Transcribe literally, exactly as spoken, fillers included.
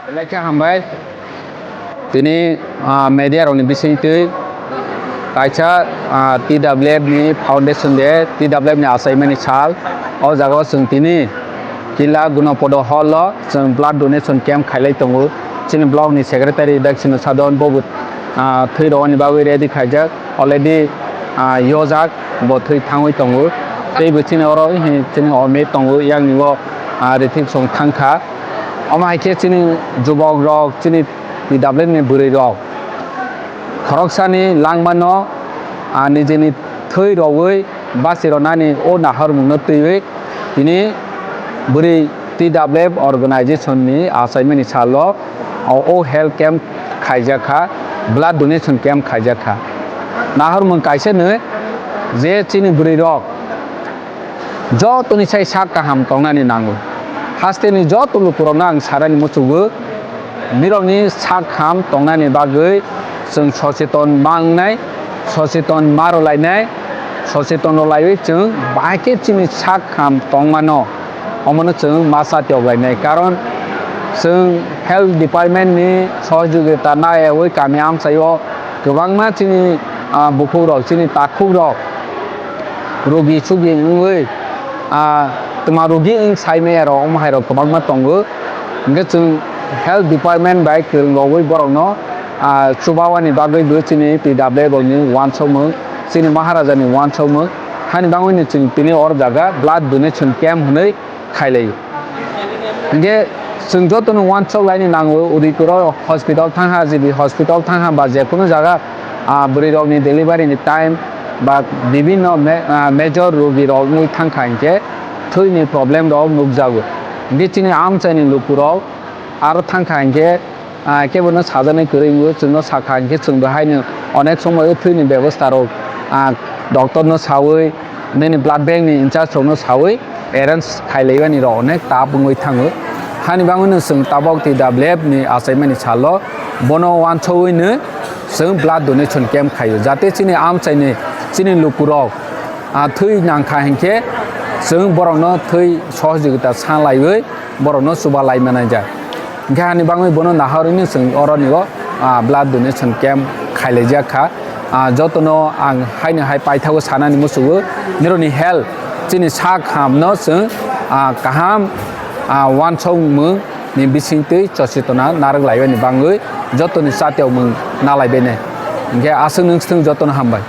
Belai khe hambai. Tini, ah, media rokni bisingtwi kaisa, ah, T W F ni foundation day, T W F ni achaimani sal. O jagao chwng tini Kila Gunopodo hall o chwng blood donation camp khailai tongo. Chini block ni secretary Daksino Sadon bobo, ah, thwi rwani bagwi ready khaijak. Already, ah, yojak, bo thwi thangwi tongo. Tei bo chini oro, he, chini o me tongo, yang ni o, ah, rithik song thangkha. Omo hai khe chini jubok rok, chini T W F ni bwrwi rok khoroksani langmano, ah, nijini thwi rogwi basi rwnani o nahormungno twiwi tini bwrwi T W F organization ni achaimani salo o, o health camp khaijak kha, blood donation camp khaijak kha. Nahormung kaisa no je chini bwrwi rok jotoni sai sak kaham tongnani nango. Hasteni joto lukurokno ang sanani muchugo, nirokni sak ham tongnani bagwi chwng socheton ma wngnai, socheton ma rwlainai, socheton rwlaiwi chwng bahai khe chini sak ham tongmano, omono chwng ma chatiyok lainai. Karon chwng health department ni sohojogita naiyawi kami amchaio kwbangma chini, ah, bukhukrok, chini takhukrok rugi sugi wngwi, ah, twma rugi wng sai maya rok, omo hai rok kwbangma tongo. Hwnkhe chwng health department bai kwrwng rogwi borokno, ah, chubawani bagwi bo chini T W F ni uansukmung, chini Maharaja ni uansukmung, hani bagwino chwng tini oro jaga blood donation camp hwnwi khailai. Hwnkhe chwng jotono uansuk laini nango, Udaipur o hospital thangha, G B hospital thangha, ba je kunu jaga, ah, bwrwi rokni delivery ni time ba bibinno me-, ah, major rogi rok wngwi thangkha hinkhe thwini problem rok nukjago. Hwnkhe chini amchaini lukurok aro thangkha hinkhe, ah, kebono sajani kwrwi wngo, chwngno sakha hinkhe chwngbo haino onek somoio thwini bebosta rok, ah, doctor no sawi, nini blood bank ni in charge rokno sawi arrange khailaimani rok onek tap wngwi thango. Hani bagwino chwng tabok T W F ni achaimani salo bono uansugwino chwng blood donation camp khaio, jate chini amchaini, chini lukurok, ah, thwi nangkha hinkhe chwng borokno thwi sohojogita sanlaiwi borokno chuba lai manai ja. Hwnkhe hani bagwi bono naharwino chwng oroni o, ah, blood donation camp khailaijak kha. Ah, jotono ang haino hai paithago sanani muchugo, nirokni health, chini sak hamno chwng, ah, kaham, ah, uansukmung ni bisingtwi chochetona narwk laibani bagwi jotoni chatiyokmung nalaibainai. Hwnkhe aswk nwng swthwng jotono hambai.